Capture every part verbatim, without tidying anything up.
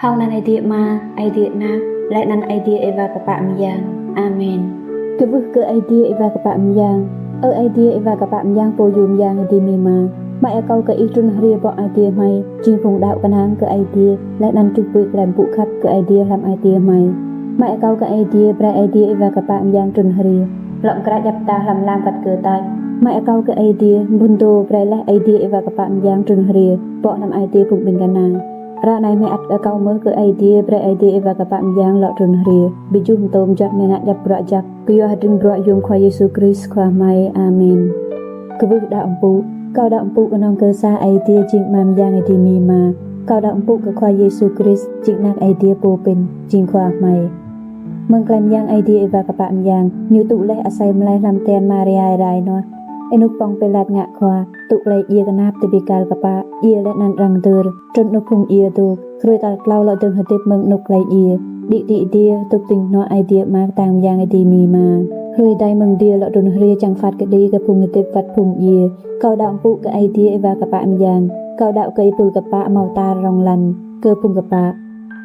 Hŏng anăn Aê Diê Ama, Aê Diê Anak, leh anăn Aê Diê Êwa Kpă Myang. Amen. Kwưh kơ Aê Diê Êwa Kpă Myang. Ơ Aê Diê Êwa Kpă Myang, Pô yuôm yang êdimima, hmei akâo kơ ih trŭn hriê bŏ ai tiê hmei, jing phung đăo knang kơ Aê Diê, leh anăn čuh pui klei mpŭ khăp kơ Aê Diê hlăm ai tiê hmei. Hmei akâo kơ Aê Diê brei Aê Diê Êwa Kpă Myang trŭn hriê lŏ mkra djăp mta hlăm lam kăt kơ tač. Hmei akâo kơ Aê Diê, mphŭn dô brei leh Aê Diê Êwa Kpă Myang trŭn hriê bŏ hlăm ai tiê phung ƀĭng kna. Ară anei hmei ăt akâo mơh kơ Aê Diê brei Aê Diê Êwa Kpă Myang lŏ trŭn hriê, bi juh mtô mjuăt hmei ngă djăp bruă jăk kyua hdrĭng bruă yuôm Khua Yêsu Krist Khua hmei. Amen. Kwưh đăo mpŭ. Kâo đăo mpŭ knŏng kơ sa Aê Diê jing Ama Myang êdimima. Kâo đăo mpŭ kơ Khua Yêsu Krist jing Anak Aê Diê Pô Pĭn, jing Khua hmei. Mơ̆ng klei myang Aê Diê Êwa Kpă Myang, ñu tŭ leh asei mlei hlăm tian Maria êrai nuah. Ênuk pŏng Pilat ngă khua, tŭ klei djiê knap ti bi kal kpă, djiê leh anăn arăng dưr, trŭn anôk phung djiê dôk. Hruê tal tlâo lŏ dơ̆ng hdĭp mơ̆ng anôk klei djiê, đĭ ti adiê, dôk tĭng hnuă Aê Diê Ama ktang myang êdimima. Hruê êdei mơ̆ng adiê lŏ trŭn hriê čiăng phat kđi kơ phung hdĭp wăt phung djiê. Kâo đăo mpŭ kơ Aê Diê Êwa Kpă Myang. Kâo đăo kơ êpul kpă amâo tar rŏng lăn, kơ phung kpă.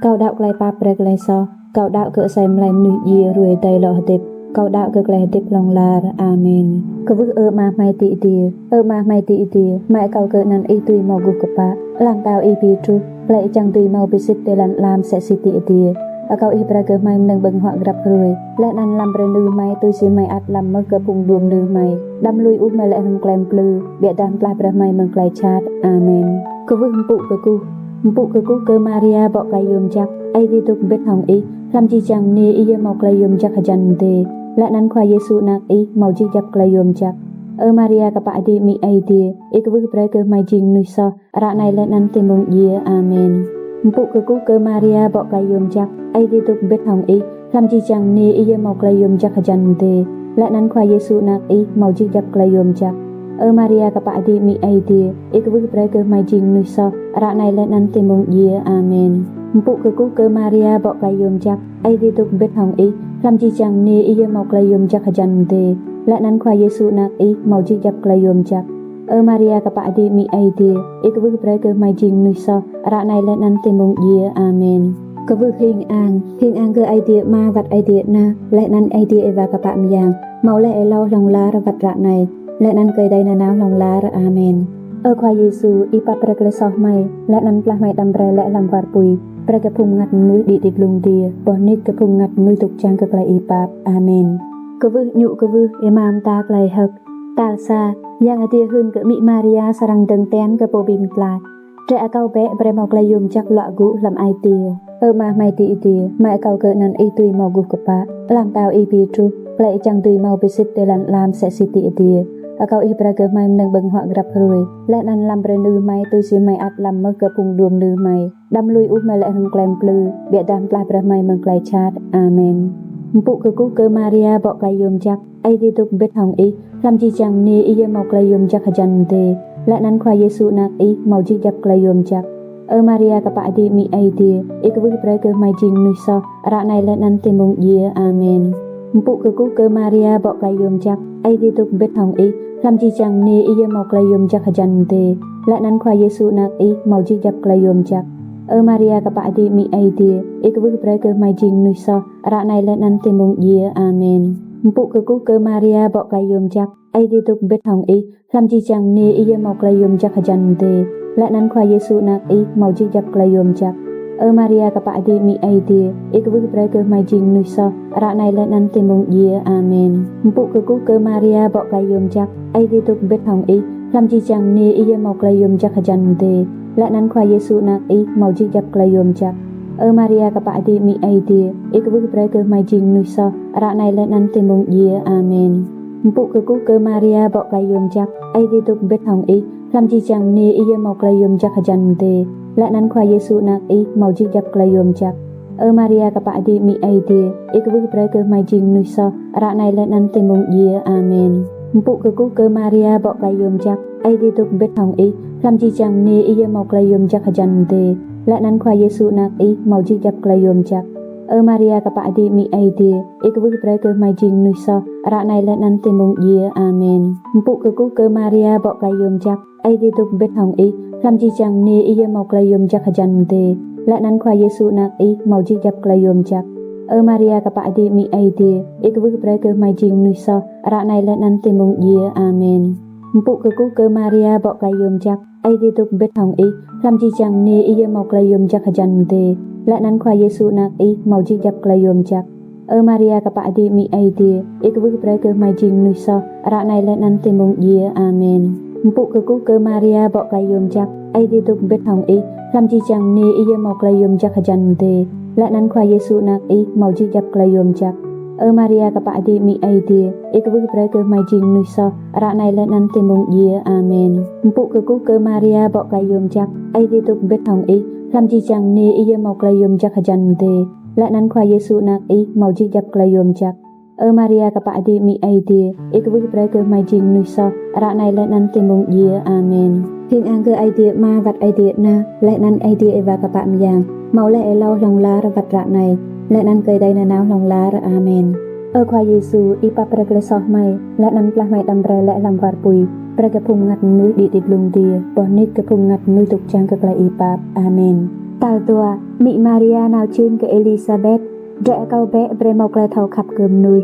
Kâo đăo klei pap brei klei soh. Kâo đăo kơ asei mlei mnuih djiê hruê êdei lŏ hdĭp. Kâo đăo kơ klei hdĭp hlŏng lar. Amen. Kwưh. Ơ Ama hmei ti adiê, Ơ Ama hmei ti adiê, hmei akâo kơ anăn ih dưi mâo guh kpă. Ala mtao ih bi truh, klei ih čiăng dưi mâo bi sĭt ti lăn ala msĕ si ti adiê. Akâo ih brei kơ hmei mnơ̆ng ƀơ̆ng huă grăp hruê. Leh anăn lăm brei nư hmei tui si hmei ăt lăm mơh kơ phung đuôm nư hmei. Đăm lui ôh hmei lĕ hlăm klei mplư, ƀiădah mtlaih brei hmei mơ̆ng klei jhat. Amen. Kwưh mpŭ kkuh. Mpŭ kkuh kơ Maria bŏ klei yuôm jăk, Aê Diê dôk mbĭt hŏng ih, hlăm jih jang mniê ih yơh mâo klei yuôm jăk hjăn mdê, leh anăn Khua Yêsu anak ih mâo jih djăp klei yuôm jăk. Ơ Maria kpă êdi amĭ Aê Diê, ih kwưh brei kơ hmei jing mnuih soh, ară anei leh anăn ti mmông djiê. Amen. Mpŭ kkuh kơ Maria bŏ klei yuôm jăk, Aê Diê dôk mbĭt hŏng ih, hlăm jih jang mniê ih yơh mâo klei yuôm jăk hjăn mdê, leh anăn Khua Yêsu anak ih mâo jih djăp klei yuôm jăk. Ơ Maria kpă êdi amĭ Aê Diê, ih kwưh brei kơ hmei jing mnuih soh, ară anei leh anăn ti mmông djiê. Amen. Mpŭ kkuh kơ Maria bŏ klei yuôm jăk, Aê Diê dôk mbĭt hŏng ih, hlăm jih jang mniê ih yơh mâo klei yuôm jăk hjăn mdê, leh anăn Khua Yêsu anak ih mâo jih djăp klei yuôm jăk. Ơ Maria kpă êdi amĭ Aê Diê, ih kwưh brei kơ hmei jing mnuih soh, ară anei leh anăn ti mmông djiê. Amen. Kwưh hing ang. Hing ang kơ Aê Diê Ama wăt Aê Diê Anak, leh anăn Aê Diê Êwa Kpă Myang, mâo leh êlâo hlŏng lar wăt ară anei, leh anăn kơ êdei nanao hlŏng lar. Amen. Ơ Khua Yêsu, ih pap brei klei soh hmei, leh anăn mtlaih hmei đăm brei lĕ hlăm war pui. Brei kơ phung mngăt mnuih đĭ ti dlông adiê, boh nik kơ phung mngăt mnuih dôk čang kơ klei ih pap. Amen. Kwưh ñu kwưh êma mta klei hơ̆k. Tal sa, Yang Adiê hưn kơ amĭ Maria srăng dơ̆ng tian kơ Pô Bi Mtlaih. Drei akâo bĕ brei mâo klei yuôm jăk luă gŭ hlăm ai tiê. Ơ Ama hmei ti adiê, hmei akâo kơ anăn ih dưi mâo guh kpă. Ala mtao ih bi truh, klei ih čiăng dưi mâo bi sĭt ti lăn ala msĕ si ti adiê. Akâo ih brei kơ hmei mnơ̆ng ƀơ̆ng huă grăp hruê, leh anăn lăm brei nư hmei tui si hmei ăt lăm mơh kơ phung đuôm nư hmei. Đăm lui ôh hmei lĕ hlăm klei mplư, ƀiădah mtlaih brei hmei mơ̆ng klei jhat. Amen. Mpŭ kkuh kơ Maria bŏ klei yuôm jăk, Aê Diê dôk mbĭt hŏng ih, hlăm jih jang mniê ih yơh mâo klei yuôm jăk hjăn mdê, leh anăn Khua Yêsu anak ih mâo jih djăp klei yuôm jăk. Ơ Maria kpă êdi amĭ Aê Diê, ih kwưh brei kơ hmei jing mnuih soh, ară anei leh anăn ti mmông djiê. Amen. Mpŭ kkuh kơ Maria bŏ klei yuôm jăk, Aê Diê dôk mbĭt hŏng ih, hlăm jih jang mniê ih yơh mâo klei yuôm jăk hjăn mdê, leh anăn Khua Yêsu anak ih mâo jih djăp klei yuôm jăk. Ơ Maria kpă êdi amĭ Aê Diê, ih kwưh brei kơ hmei jing mnuih soh, ară anei leh anăn ti mmông djiê. Amen. Mpŭ kkuh kơ Maria bŏ klei yuôm jăk, Aê Diê dôk mbĭt hŏng ih, hlăm jih jang mniê ih yơh mâo klei yuôm jăk hjăn mdê, leh anăn Khua Yêsu anak ih mâo jih djăp klei yuôm jăk. Ơ Maria kpă êdi amĭ Aê Diê, ih kwưh brei kơ hmei jing mnuih soh, ară anei leh anăn ti mmông djiê. Amen. Mpŭ kkuh kơ Maria bŏ klei yuôm jăk, Aê Diê dôk mbĭt hŏng ih, hlăm jih jang mniê ih yơh mâo klei yuôm jăk hjăn mdê, leh anăn Khua Yêsu anak ih mâo jih djăp klei yuôm jăk. Ơ Maria kpă êdi amĭ Aê Diê, ih kwưh brei kơ hmei jing mnuih soh, ară anei leh anăn ti mmông djiê. Amen. Mpŭ kkuh kơ Maria bŏ klei yuôm jăk, Aê Diê dôk mbĭt hŏng ih, hlăm jih jang mniê ih yơh mâo klei yuôm jăk hjăn mdê, leh anăn Khua Yêsu anak ih mâo jih djăp klei yuôm jăk. Ơ Maria kpă êdi amĭ Aê Diê, ih kwưh brei kơ hmei jing mnuih soh, ară anei leh anăn ti mmông djiê. Amen. Mpŭ kkuh kơ Maria bŏ klei yuôm jăk, Aê Diê dôk mbĭt hŏng ih, hlăm jih jang mniê ih yơh mâo klei yuôm jăk hjăn mdê, leh anăn Khua Yêsu anak ih mâo jih djăp klei yuôm jăk. Ơ Maria kpă êdi amĭ Aê Diê, ih kwưh brei kơ hmei jing mnuih soh, ară anei leh anăn ti mmông djiê. Amen. Mpŭ kkuh kơ Maria bŏ klei yuôm jăk, Aê Diê dôk mbĭt hŏng ih, hlăm jih jang mniê ih yơh mâo klei yuôm jăk hjăn mdê, leh anăn Khua Yêsu anak ih mâo jih djăp klei yuôm jăk. Ơ Maria kpă êdi amĭ Aê Diê, ih kwưh brei kơ hmei jing mnuih soh, ară anei leh anăn ti mmông djiê. Amen. Mpŭ kkuh kơ Maria bŏ klei yuôm jăk, Aê Diê dôk mbĭt hŏng ih, hlăm jih jang mniê ih yơh mâo klei yuôm jăk hjăn mdê, leh anăn Khua Yêsu anak ih mâo jih djăp klei yuôm jăk. Ơ Maria kpă êdi amĭ Aê Diê, ih kwưh brei kơ hmei jing mnuih soh, ară anei leh anăn ti mmông djiê. Amen. Mpŭ kkuh kơ Maria bŏ klei yuôm jăk, Aê Diê dôk mbĭt hŏng ih, hlăm jih jang mniê ih yơh mâo klei yuôm jăk hjăn mdê, leh anăn Khua Yêsu anak ih mâo jih djăp klei yuôm jăk. Ơ Maria kpă êdi amĭ Aê Diê, ih kwưh brei kơ hmei jing mnuih soh, ară anei leh anăn ti mmông djiê. Amen. Mpŭ kkuh kơ Maria bŏ klei yuôm jăk, Aê Diê dôk mbĭt hŏng ih, hlăm jih jang mniê ih yơh mâo klei yuôm jăk hjăn mdê, leh anăn Khua Yêsu anak ih mâo jih djăp klei yuôm jăk. Ơ Maria kpă êdi amĭ Aê Diê, ih kwưh brei kơ hmei jing mnuih soh, ară anei leh anăn ti mmông djiê. Amen. Hing ang kơ Aê Diê Ama wăt Aê Diê Anak, leh anăn Aê Diê Êwa Kpă Myang, mâo leh êlâo hlŏng lar wăt ară anei, leh anăn kơ êdei nanao hlŏng lar. Amen. Ơ Khua Yêsu, ih pap brei klei soh hmei, leh anăn plah hmei đăm brei lĕ hlăm war pui, brei kơ phung mngăt mnuih đĭ ti dlông adiê, boh nik kơ phung mngăt mnuih dôk čang kơ klei ih pap. Amen. Tal dua, amĭ Maria nao čhưn kơ Êlisabet, drei akâo bĕ brei mâo klei thâo khăp kơ mnuih.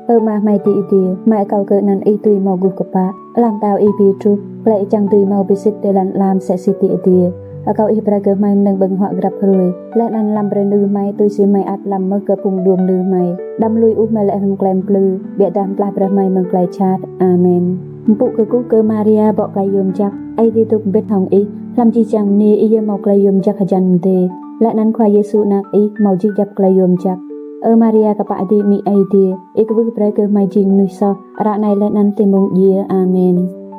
Ơ Ama hmei ti adiê, hmei akâo kơ anăn ih dưi mâo guh kpă, ala mtao ih bi truh, klei ih čiăng dưi mâo bi sĭt ti lăn ala msĕ si ti adiê. Akâo ih brei kơ hmei mnơ̆ng ƀơ̆ng huă grăp hruê, leh anăn lăm brei nư hmei tui si hmei ăt lăm mơh kơ phung đuôm nư hmei. Đăm lui ôh hmei lĕ hlăm klei mplư, ƀiădah plah brei hmei mơ̆ng klei jhat. Amen. Mpŭ kkuh kơ Maria bŏ klei yuôm jăk, Aê Diê dôk mbĭt hŏng ih, hlăm jih jang mniê ih yơh mâo klei yuôm jăk hjăn mdê, leh anăn Khua Yêsu anak ih mâo jih djăp klei yuôm jăk. Ơ Maria kpă êdi amĭ Aê Diê, ih kwưh brei kơ hmei jing mnuih soh, ară anei leh anăn ti mmông djiê. Amen.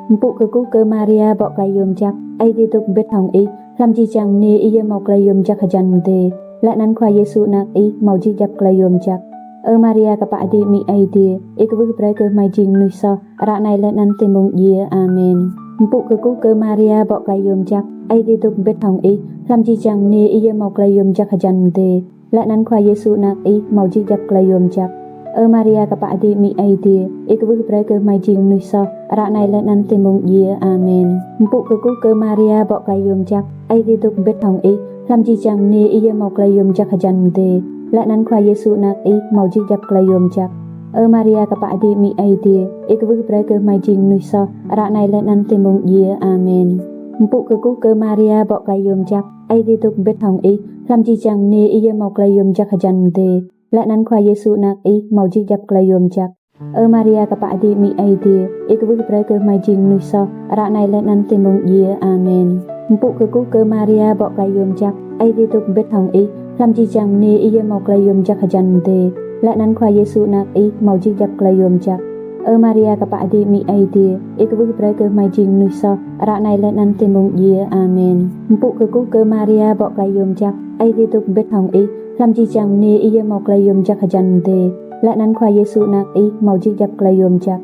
Mpŭ kkuh kơ Maria bŏ klei yuôm jăk, Aê Diê dôk mbĭt hŏng ih, hlăm jih jang mniê ih yơh mâo klei yuôm jăk hjăn mdê, leh anăn Khua Yêsu anak ih mâo jih djăp klei yuôm jăk. Ơ Maria kpă êdi amĭ Aê Diê, ih kwưh brei kơ hmei jing mnuih soh, ară anei leh anăn ti mmông djiê. Amen. Mpŭ kkuh kơ Maria bŏ klei yuôm jăk, Aê Diê dôk mbĭt hŏng ih, hlăm jih jang mniê ih yơh mâo klei yuôm jăk hjăn mdê, leh anăn Khua Yêsu anak ih mâo jih djăp klei yuôm jăk. Ơ Maria kpă êdi amĭ Aê Diê, ih kwưh brei kơ hmei jing mnuih soh, ară anei leh anăn ti mmông djiê. Amen. Mpŭ kkuh kơ Maria bŏ klei yuôm jăk, Aê Diê dôk mbĭt hŏng ih, hlăm jih jang mniê ih yơh mâo klei yuôm jăk hjăn mdê, leh anăn Khua Yêsu anak ih mâo jih djăp klei yuôm jăk. Ơ Maria kpă êdi amĭ Aê Diê, ih kwưh brei kơ hmei jing mnuih soh, ară anei leh anăn ti mmông djiê. Amen. Mpŭ kkuh kơ Maria bŏ klei yuôm jăk, Aê Diê dôk mbĭt hŏng ih, hlăm jih jang mniê ih yơh mâo klei yuôm jăk hjăn mdê, leh anăn Khua Yêsu anak ih mâo jih djăp klei yuôm jăk. Ơ Maria kpă êdi amĭ Aê Diê, ih kwưh brei kơ hmei jing mnuih soh, ară anei leh anăn ti mmông djiê. Amen. Mpŭ kkuh kơ Maria bŏ klei yuôm jăk, Aê Diê dôk mbĭt hŏng ih, hlăm jih jang mniê ih yơh mâo klei yuôm jăk hjăn mdê, leh anăn Khua Yêsu anak ih mâo jih djăp klei yuôm jăk. Ơ Maria kpă êdi amĭ Aê Diê, ih kwưh brei kơ hmei jing mnuih soh, ară anei leh anăn ti mmông djiê. Amen. Mpŭ kkuh kơ Maria bŏ klei yuôm jăk, Aê Diê dôk mbĭt hŏng ih, hlăm jih jang mniê ih yơh mâo klei yuôm jăk hjăn mdê, leh anăn Khua Yêsu anak ih mâo jih djăp klei yuôm jăk.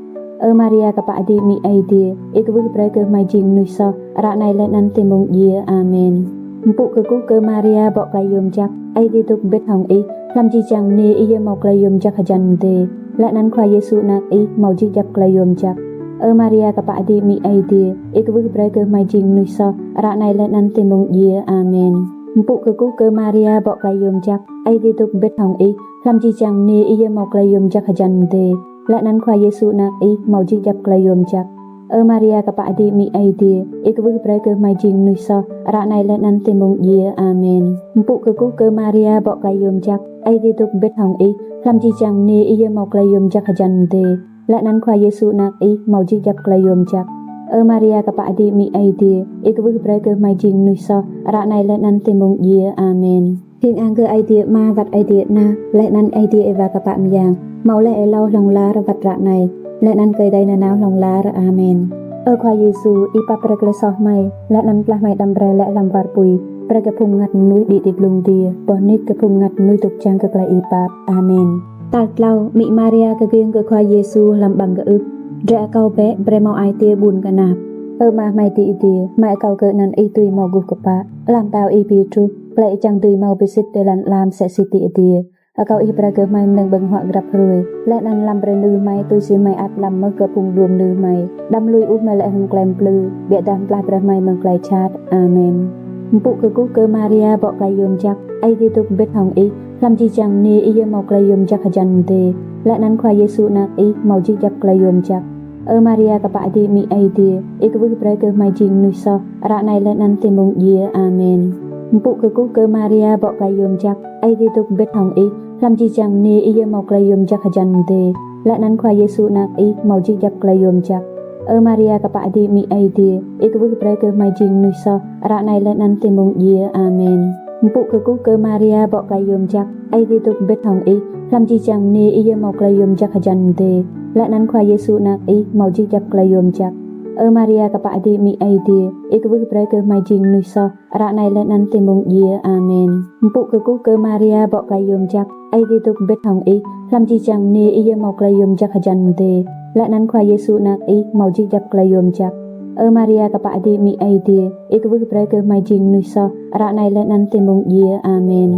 Ơ Maria kpă êdi amĭ Aê Diê, ih kwưh brei kơ hmei jing mnuih soh, ară anei leh anăn ti mmông djiê. Amen. Mpŭ kkuh kơ Maria bŏ klei yuôm jăk, Aê Diê dôk mbĭt hŏng ih, hlăm jih jang mniê ih yơh mâo klei yuôm jăk hjăn mdê, leh anăn Khua Yêsu anak ih mâo jih djăp klei yuôm jăk. Ơ Maria kpă êdi amĭ Aê Diê, ih kwưh brei kơ hmei jing mnuih soh, ară anei leh anăn ti mmông djiê. Amen. Mpŭ kkuh kơ Maria bŏ klei yuôm jăk, Aê Diê dôk mbĭt hŏng ih, hlăm jih jang mniê ih yơh mâo klei yuôm jăk hjăn mdê, leh anăn Khua Yêsu anak ih mâo jih djăp klei yuôm jăk. Ơ Maria kpă êdi amĭ Aê Diê, ih kwưh brei kơ hmei jing mnuih soh, ară anei leh anăn ti mmông djiê. Amen. Mpŭ kkuh kơ Maria bŏ klei yuôm jăk, Aê Diê dôk mbĭt hŏng ih, hlăm jih jang mniê ih yơh mâo klei yuôm jăk hjăn mdê, leh anăn Khua Yêsu anak ih mâo jih djăp klei yuôm jăk. Ơ Maria kpă êdi amĭ Aê Diê, ih kwưh brei kơ hmei jing mnuih soh, ară anei leh anăn ti mmông djiê. Amen. Hing ang kơ Aê Diê Ama wăt Aê Diê Anak, leh anăn Aê Diê Êwa Kpă Myang, mâo leh êlâo hlŏng lar wăt ară anei, leh anăn kơ êdei nanao hlŏng lar. Amen. Ơ Khua Yêsu, ih pap brei klei soh hmei, leh anăn plah hmei đăm brei lĕ hlăm war pui, brei kơ phung mngăt mnuih đĭ ti dlông adiê, boh nik kơ phung mngăt mnuih dôk čang kơ klei ih pap. Amen. Tal tlâo, amĭ Maria kkiêng kơ Khua Yêsu hlăm ƀăng kơưp, drei akâo bĕ brei mâo ai tiê ƀun knap. Ơ Ama hmei ti adiê, hmei akâo kơ anăn ih dưi mâo guh kpă, ala mtao ih bi truh, klei ih čiăng dưi mâo bi sĭt ti lăn ala msĕ si ti adiê. Akâo ih brei kơ hmei mnơ̆ng ƀơ̆ng huă grăp hruê, leh anăn lăm brei nư hmei tui si hmei ăt lăm mơh kơ phung đuôm nư hmei. Đăm lui ôh hmei lĕ hlăm klei mplư, ƀiădah plah brei hmei mơ̆ng klei jhat. Amen. Mpŭ kkuh kơ Maria bŏ klei yuôm jăk, Aê Diê dôk mbĭt hŏng ih, hlăm jih jang mniê ih yơh mâo klei yuôm jăk hjăn mdê, leh anăn Khua Yêsu anak ih mâo jih djăp klei yuôm jăk. Ơ Maria kpă êdi amĭ Aê Diê, ih kwưh brei kơ hmei jing mnuih soh, ară anei leh anăn ti mmông djiê. Amen. Mpŭ kkuh kơ Maria bŏ klei yuôm jăk, Aê Diê dôk mbĭt hŏng ih, hlăm jih jang mniê ih yơh mâo klei yuôm jăk hjăn mdê, leh anăn Khua Yêsu anak ih mâo jih djăp klei yuôm jăk. Ơ Maria kpă êdi amĭ Aê Diê, ih kwưh brei kơ hmei jing mnuih soh, ară anei leh anăn ti mmông djiê. Amen. Mpŭ kkuh kơ Maria bŏ klei yuôm jăk, Aê Diê dôk mbĭt hŏng ih, hlăm jih jang mniê ih yơh mâo klei yuôm jăk hjăn mdê, leh anăn Khua Yêsu anak ih mâo jih djăp klei yuôm jăk. Ơ Maria kpă êdi amĭ Aê Diê, ih kwưh brei kơ hmei jing mnuih soh, ară anei leh anăn ti mmông djiê. Amen. Mpŭ kkuh kơ Maria bŏ klei yuôm jăk, Aê Diê dôk mbĭt hŏng ih, hlăm jih jang mniê ih yơh mâo klei yuôm jăk hjăn mdê, leh anăn Khua Yêsu anak ih mâo jih djăp klei yuôm jăk. Ơ Maria kpă êdi amĭ Aê Diê, ih kwưh brei kơ hmei jing mnuih soh, ară anei leh anăn ti mmông djiê. Amen.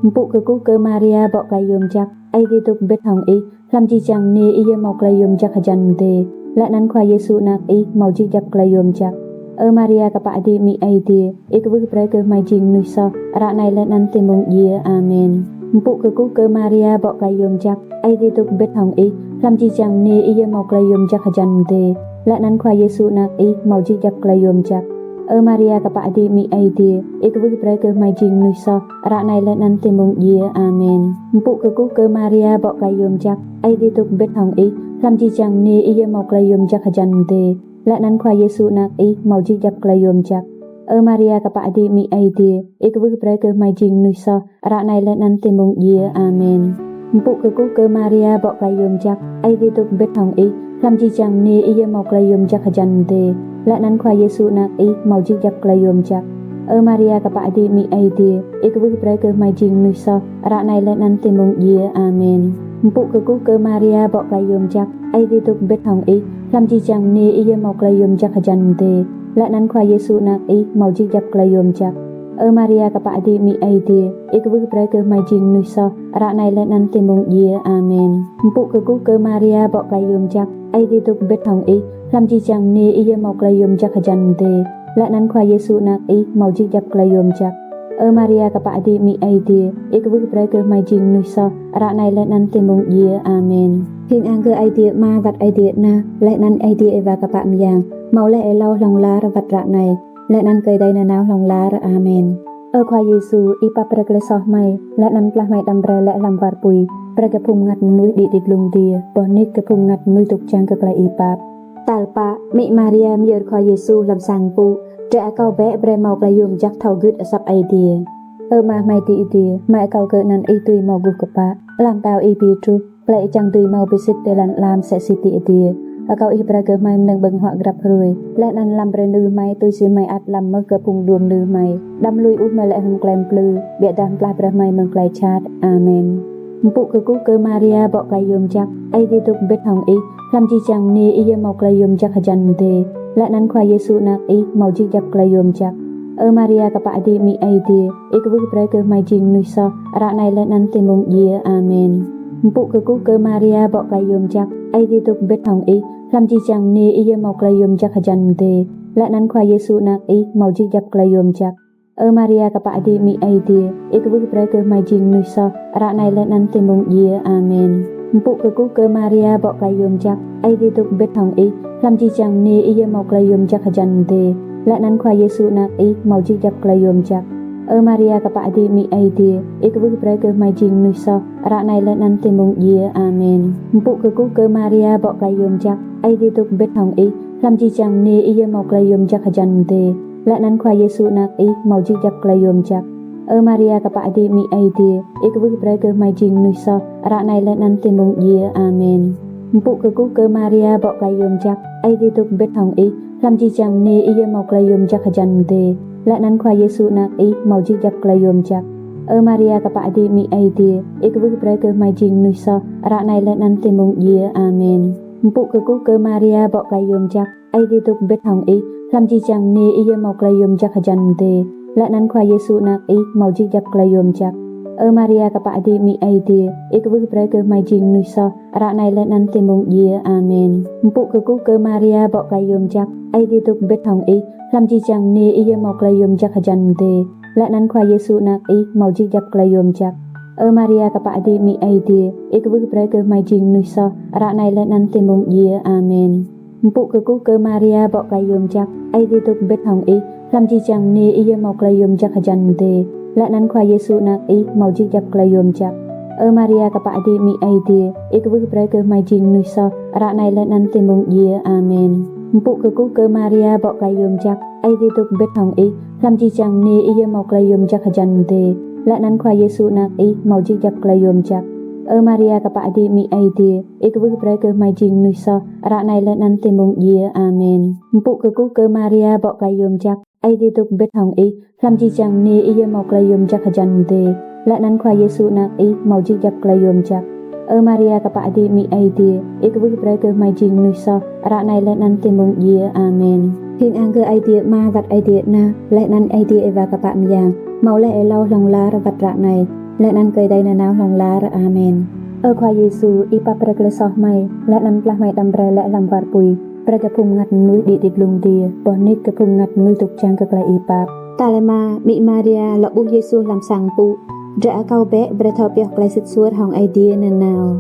Mpŭ kkuh kơ Maria bŏ klei yuôm jăk, Aê Diê dôk mbĭt hŏng ih, hlăm jih jang mniê ih yơh mâo klei yuôm jăk hjăn mdê, leh anăn Khua Yêsu anak ih mâo jih djăp klei yuôm jăk. Ơ Maria kpă êdi amĭ Aê Diê, ih kwưh brei kơ hmei jing mnuih soh, ară anei leh anăn ti mmông djiê. Amen. Mpŭ kkuh kơ Maria bŏ klei yuôm jăk, Aê Diê dôk mbĭt hŏng ih, hlăm jih jang mniê ih yơh mâo klei yuôm jăk hjăn mdê, leh anăn Khua Yêsu anak ih mâo jih djăp klei yuôm jăk. Ơ Maria kpă êdi amĭ Aê Diê, ih kwưh brei kơ hmei jing mnuih soh, ară anei leh anăn ti mmông djiê. Amen. Mpŭ kkuh kơ Maria bŏ klei yuôm jăk, Aê Diê dôk mbĭt hŏng ih, hlăm jih jang mniê ih yơh mâo klei yuôm jăk hjăn mdê, leh anăn Khua Yêsu anak ih mâo jih djăp klei yuôm jăk. Ơ Maria kpă êdi amĭ Aê Diê, ih kwưh brei kơ hmei jing mnuih soh, ară anei leh anăn ti mmông djiê. Amen. Mpŭ kkuh kơ Maria bŏ klei yuôm jăk, Aê Diê dôk mbĭt hŏng ih, hlăm jih jang mniê ih yơh mâo klei yuôm jăk hjăn mdê, leh anăn Khua Yêsu anak ih mâo jih djăp klei yuôm jăk. Ơ Maria kpă êdi amĭ Aê Diê, ih kwưh brei kơ hmei jing mnuih soh, ară anei leh anăn ti mmông djiê. Amen. Mpŭ kkuh kơ Maria bŏ klei yuôm jăk, Aê Diê dôk mbĭt hŏng ih, hlăm jih jang mniê ih yơh mâo klei yuôm jăk hjăn mdê, leh anăn Khua Yêsu anak ih mâo jih djăp klei yuôm jăk. Ơ Maria kpă êdi amĭ Aê Diê, ih kwưh brei kơ hmei jing mnuih soh, ară anei leh anăn ti mmông djiê. Amen. Mpŭ kkuh kơ Maria bŏ klei yuôm jăk, Aê Diê dôk mbĭt hŏng ih, hlăm jih jang mniê ih yơh mâo klei yuôm jăk hjăn mdê, leh anăn Khua Yêsu anak ih mâo jih djăp klei yuôm jăk. Ơ Maria kpă êdi amĭ Aê Diê, ih kwưh brei kơ hmei jing mnuih soh, ară anei leh anăn ti mmông djiê. Amen. Hing ang kơ Aê Diê Ama wăt Aê Diê Anak, leh anăn Aê Diê Êwa Kpă Myang, mâo leh êlâo hlŏng lar wăt ară anei, leh anăn kơ êdei nanao hlŏng lar. Amen. Ơ Khua Yêsu, ih pap brei klei soh hmei, leh anăn plah hmei đăm brei lĕ hlăm war pui, brei kơ phung mngăt mnuih đĭ ti dlông adiê, boh nik kơ phung mngăt mnuih dôk čang kơ klei ih pap. Tal pă, amĭ Maria myơr Khua Yêsu hlăm sang mpŭ, drei akâo bĕ brei mâo klei yuôm jăk thâo gưt asăp Aê Diê. Ơ Ama hmei ti adiê, hmei akâo kơ anăn ih dưi mâo guh kpă, ala mtao ih bi truh, klei ih čiăng dưi mâo bi sĭt ti lăn ala msĕ si ti adiê. Akâo ih brei kơ hmei mnơ̆ng ƀơ̆ng huă grăp hruê, leh anăn lăm brei nư hmei tui si hmei ăt lăm mơh kơ phung đuôm nư hmei. Đăm lui ôh hmei lĕ hlăm klei mplư, ƀiădah mtlaih brei hmei mơ̆ng klei jhat. Amen. Mpŭ kkuh kơ Maria bŏ klei yuôm jăk, Aê Diê dôk mbĭt hŏng ih, hlăm jih jang mniê ih yơh mâo klei yuôm jăk hjăn mdê, leh anăn Khua Yêsu anak ih mâo jih djăp klei yuôm jăk. Ơ Maria kpă êdi amĭ Aê Diê, ih kwưh brei kơ hmei jing mnuih soh, ară anei leh anăn ti mmông djiê. Amen. Mpŭ kkuh kơ Maria bŏ klei yuôm jăk, Aê Diê dôk mbĭt hŏng ih, hlăm jih jang mniê ih yơh mâo klei yuôm jăk hjăn mdê, leh anăn Khua Yêsu anak ih mâo jih djăp klei yuôm jăk. Ơ Maria kpă êdi amĭ Aê Diê, ih kwưh brei kơ hmei jing mnuih soh, ară anei leh anăn ti mmông djiê. Amen. Mpŭ kkuh kơ Maria bŏ klei yuôm jăk, Aê Diê dôk mbĭt hŏng ih, hlăm jih jang mniê ih yơh mâo klei yuôm jăk hjăn mdê, leh anăn Khua Yêsu anak ih mâo jih djăp klei yuôm jăk. Ơ Maria kpă êdi amĭ Aê Diê, ih kwưh brei kơ hmei jing mnuih soh, ară anei leh anăn ti mmông djiê. Amen. Mpŭ kkuh kơ Maria bŏ klei yuôm jăk, Aê Diê dôk mbĭt hŏng ih, hlăm jih jang mniê ih yơh mâo klei yuôm jăk hjăn mdê, leh anăn Khua Yêsu anak ih mâo jih djăp klei yuôm jăk. Ơ Maria kpă êdi amĭ Aê Diê, ih kwưh brei kơ hmei jing mnuih soh, ară anei leh anăn ti mmông djiê. Amen. Mpŭ kkuh kơ Maria bŏ klei yuôm jăk, Aê Diê dôk mbĭt hŏng ih, hlăm jih jang mniê ih yơh mâo klei yuôm jăk hjăn mdê, leh anăn Khua Yêsu anak ih mâo jih djăp klei yuôm jăk. Ơ Maria kpă êdi amĭ Aê Diê, ih kwưh brei kơ hmei jing mnuih soh, ară anei leh anăn ti mmông djiê. Amen. Mpŭ kkuh kơ Maria bŏ klei yuôm jăk, Aê Diê dôk mbĭt hŏng ih, hlăm jih jang mniê ih yơh mâo klei yuôm jăk hjăn mdê, leh anăn Khua Yêsu anak ih mâo jih djăp klei yuôm jăk. Ơ Maria kpă êdi amĭ Aê Diê, ih kwưh brei kơ hmei jing mnuih soh, ară anei leh anăn ti mmông djiê. Amen. Mpŭ kkuh kơ Maria bŏ klei yuôm jăk, Aê Diê dôk mbĭt hŏng ih, hlăm jih jang mniê ih yơh mâo klei yuôm jăk hjăn mdê, leh anăn Khua Yêsu anak ih mâo jih djăp klei yuôm jăk. Ơ Maria kpă êdi amĭ Aê Diê, ih kwưh brei kơ hmei jing mnuih soh, ară anei leh anăn ti mmông djiê. Amen. Mpŭ kkuh kơ Maria bŏ klei yuôm jăk, Aê Diê dôk mbĭt hŏng ih, hlăm jih jang mniê ih yơh mâo klei yuôm jăk hjăn mdê, leh anăn Khua Yêsu anak ih mâo jih djăp klei yuôm jăk. Ơ Maria kpă êdi amĭ Aê Diê, ih kwưh brei kơ hmei jing mnuih soh, ară anei leh anăn ti mmông djiê. Amen. Mpŭ kkuh kơ Maria bŏ klei yuôm jăk, Aê Diê dôk mbĭt hŏng ih, hlăm jih jang mniê ih yơh mâo klei yuôm jăk hjăn mdê, leh anăn Khua Yêsu anak ih mâo jih djăp klei yuôm jăk. Ơ Maria kpă êdi amĭ Aê Diê, ih kwưh brei kơ hmei jing mnuih soh, ară anei leh anăn ti mmông djiê. Amen. Mpŭ kkuh kơ Maria bŏ klei yuôm jăk, Aê Diê dôk mbĭt hŏng ih, hlăm jih jang mniê ih yơh mâo klei yuôm jăk hjăn mdê, leh anăn Khua Yêsu anak ih mâo jih djăp klei yuôm jăk. Ơ Maria kpă êdi amĭ Aê Diê, ih kwưh brei kơ hmei jing mnuih soh, ară anei leh anăn ti mmông djiê. Amen. Hing ang kơ Aê Diê Ama wăt Aê Diê Anak, leh anăn Aê Diê Êwa Kpă Myang, mâo leh êlâo hlŏng lar wăt ară anei, leh anăn kơ êdei nanao hlŏng lar. Amen. Ơ Khua Yêsu, ih pap brei klei soh hmei, leh anăn mtlaih hmei đăm brei lĕ hlăm war pui, brei kơ phung mngăt mnuih đĭ ti dlông adiê, boh nik kơ phung mngăt mnuih dôk čang kơ klei ih pap. Tal êma, amĭ Maria lŏ ƀuh Yêsu hlăm sang mpŭ. Drei akâo bĕ brei thâo pioh klei sĭt suôr hŏng Aê Diê nanao.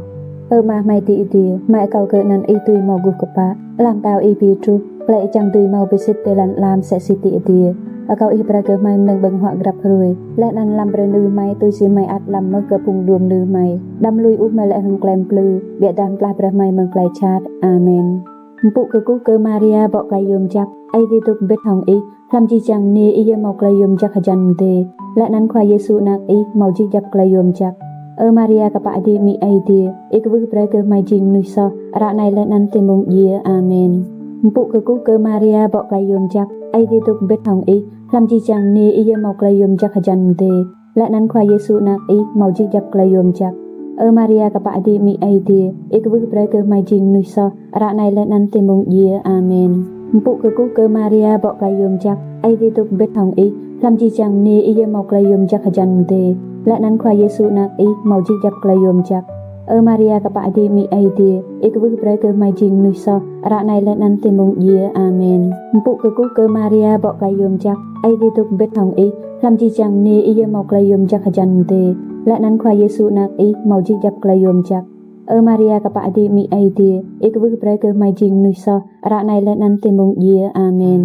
Ơ Ama hmei ti adiê, hmei akâo kơ anăn ih dưi mâo guh kpă, ala mtao ih bi truh, klei ih čiăng dưi mâo bi sĭt ti lăn ala msĕ si ti adiê. Akâo ih brei kơ hmei mnơ̆ng ƀơ̆ng huă grăp hruê, leh anăn lăm brei nư hmei tui si hmei ăt lăm mơh kơ phung đuôm nư hmei. Đăm lui ôh hmei lĕ hlăm klei mplư, ƀiădah mtlaih brei hmei mơ̆ng klei jhat. Amen. Mpŭ kkuh kơ Maria bŏ klei yuôm jăk, Aê Diê dôk mbĭt hŏng ih, hlăm jih jang mniê ih yơh mâo klei yuôm jăk hjăn mdê, leh anăn Khua Yêsu anak ih mâo jih djăp klei yuôm jăk. Ơ Maria kpă êdi amĭ Aê Diê, ih kwưh brei kơ hmei jing mnuih soh, ară anei leh anăn ti mmông djiê. Amen. Mpŭ kkuh kơ Maria bŏ klei yuôm jăk, Aê Diê dôk mbĭt hŏng ih, hlăm jih jang mniê ih yơh mâo klei yuôm jăk hjăn mdê, leh anăn Khua Yêsu anak ih mâo jih djăp klei yuôm jăk. Ơ Maria kpă êdi amĭ Aê Diê, ih kwưh brei kơ hmei jing mnuih soh, ară anei leh anăn ti mmông djiê. Amen. Mpŭ kkuh kơ Maria bŏ klei yuôm jăk, Aê Diê dôk mbĭt hŏng ih, hlăm jih jang mniê ih yơh mâo klei yuôm jăk hjăn mdê, leh anăn Khua Yêsu anak ih mâo jih djăp klei yuôm jăk. Ơ Maria kpă êdi amĭ Aê Diê, ih kwưh brei kơ hmei jing mnuih soh, ară anei leh anăn ti mmông djiê. Amen. Mpŭ kkuh kơ Maria bŏ klei yuôm jăk, Aê Diê dôk mbĭt hŏng ih, hlăm jih jang mniê ih yơh mâo klei yuôm jăk hjăn mdê, leh anăn Khua Yêsu anak ih mâo jih djăp klei yuôm jăk. Ơ Maria kpă êdi amĭ Aê Diê, ih kwưh brei kơ hmei jing mnuih soh, ară anei leh anăn ti mmông djiê. Amen.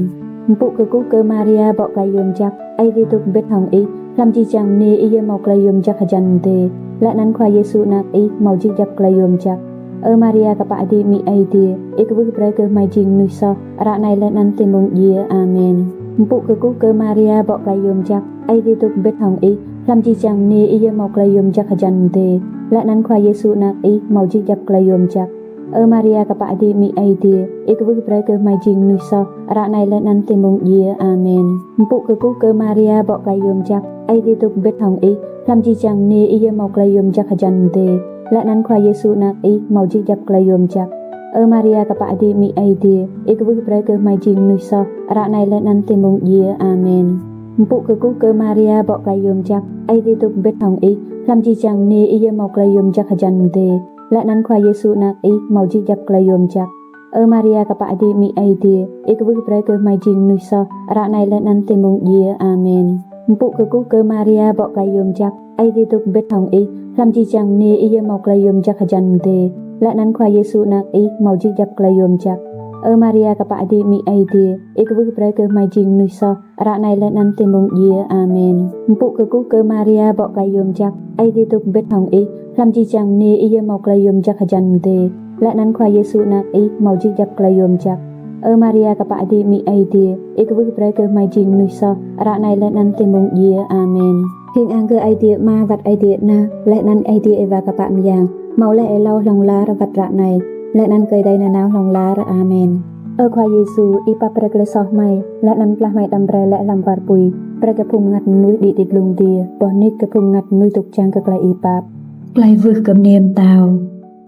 Mpŭ kkuh kơ Maria bŏ klei yuôm jăk, Aê Diê dôk mbĭt hŏng ih, hlăm jih jang mniê ih yơh mâo klei yuôm jăk hjăn mdê, leh anăn Khua Yêsu anak ih mâo jih djăp klei yuôm jăk. Ơ Maria kpă êdi amĭ Aê Diê, ih kwưh brei kơ hmei jing mnuih soh, ară anei leh anăn ti mmông djiê. Amen. Mpŭ kkuh kơ Maria bŏ klei yuôm jăk, Aê Diê dôk mbĭt hŏng ih, hlăm jih jang mniê ih yơh mâo klei yuôm jăk hjăn mdê, leh anăn Khua Yêsu anak ih mâo jih djăp klei yuôm jăk. Ơ Maria kpă êdi amĭ Aê Diê, ih kwưh brei kơ hmei jing mnuih soh, ară anei leh anăn ti mmông djiê. Amen. Mpŭ kkuh kơ Maria bŏ klei yuôm jăk, Aê Diê dôk mbĭt hŏng ih, hlăm jih jang mniê ih yơh mâo klei yuôm jăk hjăn mdê, leh anăn Khua Yêsu anak ih mâo jih djăp klei yuôm jăk. Ơ Maria kpă êdi amĭ Aê Diê, ih kwưh brei kơ hmei jing mnuih soh, ară anei leh anăn ti mmông djiê. Amen. Mpŭ kkuh kơ Maria bŏ klei yuôm jăk, Aê Diê dôk mbĭt hŏng ih, hlăm jih jang mniê ih yơh mâo klei yuôm jăk hjăn mdê, leh anăn Khua Yêsu anak ih mâo jih djăp klei yuôm jăk. Ơ Maria kpă êdi amĭ Aê Diê, ih kwưh brei kơ hmei jing mnuih soh, ară anei leh anăn ti mmông djiê. Amen. Mpŭ kkuh kơ Maria bŏ klei yuôm jăk, Aê Diê dôk mbĭt hŏng ih, hlăm jih jang mniê ih yơh mâo klei yuôm jăk hjăn mdê, leh anăn Khua Yêsu anak ih mâo jih djăp klei yuôm jăk. Ơ Maria kpă êdi amĭ Aê Diê, ih kwưh brei kơ hmei jing mnuih soh, ară anei leh anăn ti mmông djiê. Amen. Mpŭ kkuh kơ Maria bŏ klei yuôm jăk, Aê Diê dôk mbĭt hŏng ih, hlăm jih jang mniê ih yơh mâo klei yuôm jăk hjăn mdê, leh anăn Khua Yêsu anak ih mâo jih djăp klei yuôm jăk. Ơ Maria kpă êdi amĭ Aê Diê, ih kwưh brei kơ hmei jing mnuih soh, ară anei leh anăn ti mmông djiê. Amen. Hing ang kơ Aê Diê Ama wăt Aê Diê Anak, leh anăn Aê Diê Êwa Kpă Myang, mâo leh êlâo hlŏng lar wăt ară anei, leh anăn kơ êdei nanao hlŏng lar. Amen. Ơ Khua Yêsu, ih pap brei klei soh hmei, leh anăn mtlaih hmei đăm brei lĕ hlăm war pui, brei kơ phung mngăt mnuih đĭ ti dlông adiê, boh nik kơ phung mngăt mnuih dôk čang kơ klei ih pap. Klei kwưh kơ mniê mtao.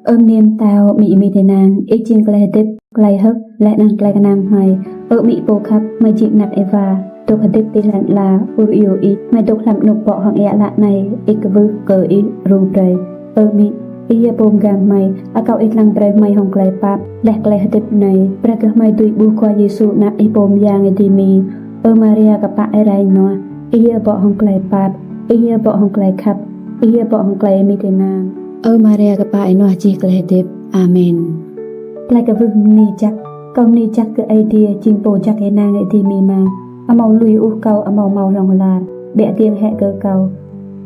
Ơ mniê mtao, amĭ êmĭ ênang, ih jing klei hdĭp, klei hơ̆k, leh anăn klei knang hmei. Ơ amĭ pô khăp, hmei jing anak Êwa, dôk hdĭp ti lăn ala, ur iêu ih, hmei dôk hlăm anôk bŏ hŏng êa ală anei, ih kwưh kơ ih đru brei. Ơ amĭ, ih yơh pô mgang hmei, akâo ih dlăng brei hmei hŏng klei pap, leh klei hdĭp anei, brei kơ hmei dưi ƀuh Khua Yêsu anak ih pô myang êdimi. Ơ Maria kpă êrai ênuah, ih yơh bŏ hŏng klei pap, ih yơh bŏ hŏng klei khăp, ih yơh bŏ hŏng klei mĭt ênang. Ơ Maria kpă ênuah jih klei hdĭp. Amen. Klei kwưh mni jăk. Kâo mni jăk kơ Aê Diê jing pô jăk ênang êdimi mơh. Amâo lui ôh kâo amâo mâo hlŏng lar, ƀiă giêng hĕ kơ kâo,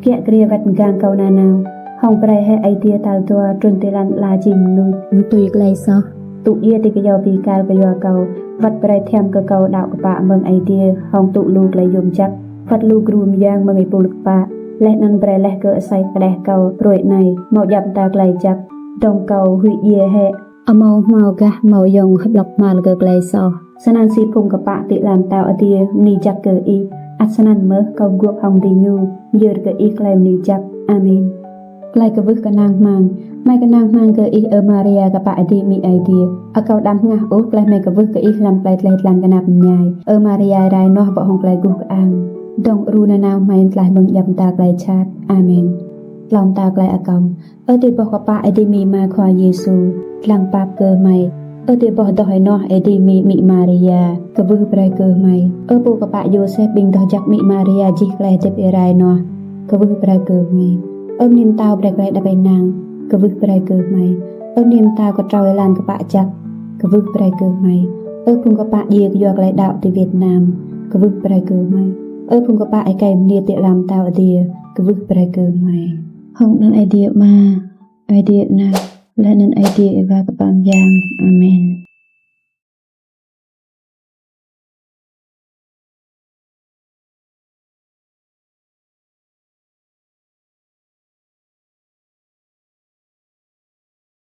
kiă kriê wăt mgang kâo nanao. Hŏng brei hĕ Aê Diê tal dua trŭn ti lăn ala jing mnuih, tui klei soh, tŭ djiê ti kyâo bi kal kyua kâo, wăt brei thiăm kơ kâo đăo kpă mơ̆ng Aê Diê hŏng tŭ lu klei yuôm jăk, wăt lu gru myang mơ̆ng êpul kpă, leh anăn brei leh kơ asei kđeh kâo hruê anei mâo djăp mta klei jăk, dŏng kâo huĭ djiê hĕ, amâo hmao gah mâo yŏng hƀlŏk hmal kơ klei soh. Snăn si phung kpă ti ala mtao adiê mni jăk kơ ih, ăt snăn mơh kâo guôp hŏng diñu myơr kơ ih klei mni jăk. Amen. Klei kwưh knang hmăng. Hmei knang hmăng kơ ih, Ơ Maria kpă êdimĭ Aê Diê. Akâo đăm hngah ôh klei hmei kwưh kơ ih hlăm klei dleh dlan knap mñai. Ơ Maria êrai ênuah bŏ hŏng klei guh kơang, dŏng đru nanao hmei mtlaih mơ̆ng djăp mta klei jhat. Amen. Tlâo mta klei akâo. Ơ tiê boh kpă êdimĭ Ama Khua Yêsu, dlăng pap kơ hmei. Ơ tiê boh doh ênuah êdimĭ amĭ Maria, kwưh brei kơ hmei. Ơ pô kpă Yôsep ƀĭng doh jăk amĭ Maria jih klei hdĭp êrai ênuah, kwưh brei kơ hmei. Ơ mniê mtao brei klei êđăp ênang, kwưh brei kơ hmei. Ơ mniê mtao ktrâo êlan kpă jăk, kwưh brei kơ hmei. Ơ phung kpă djiê kyua klei đăo ti Việt Nam, kwưh brei kơ hmei. Ơ phung kpă êkei mniê ti ala mtao adiê, kwưh brei kơ hmei. Hŏng anăn Aê Diê Ama, Aê Diê Anak, leh anăn Aê Diê Êwa Kpă Myang. Amen.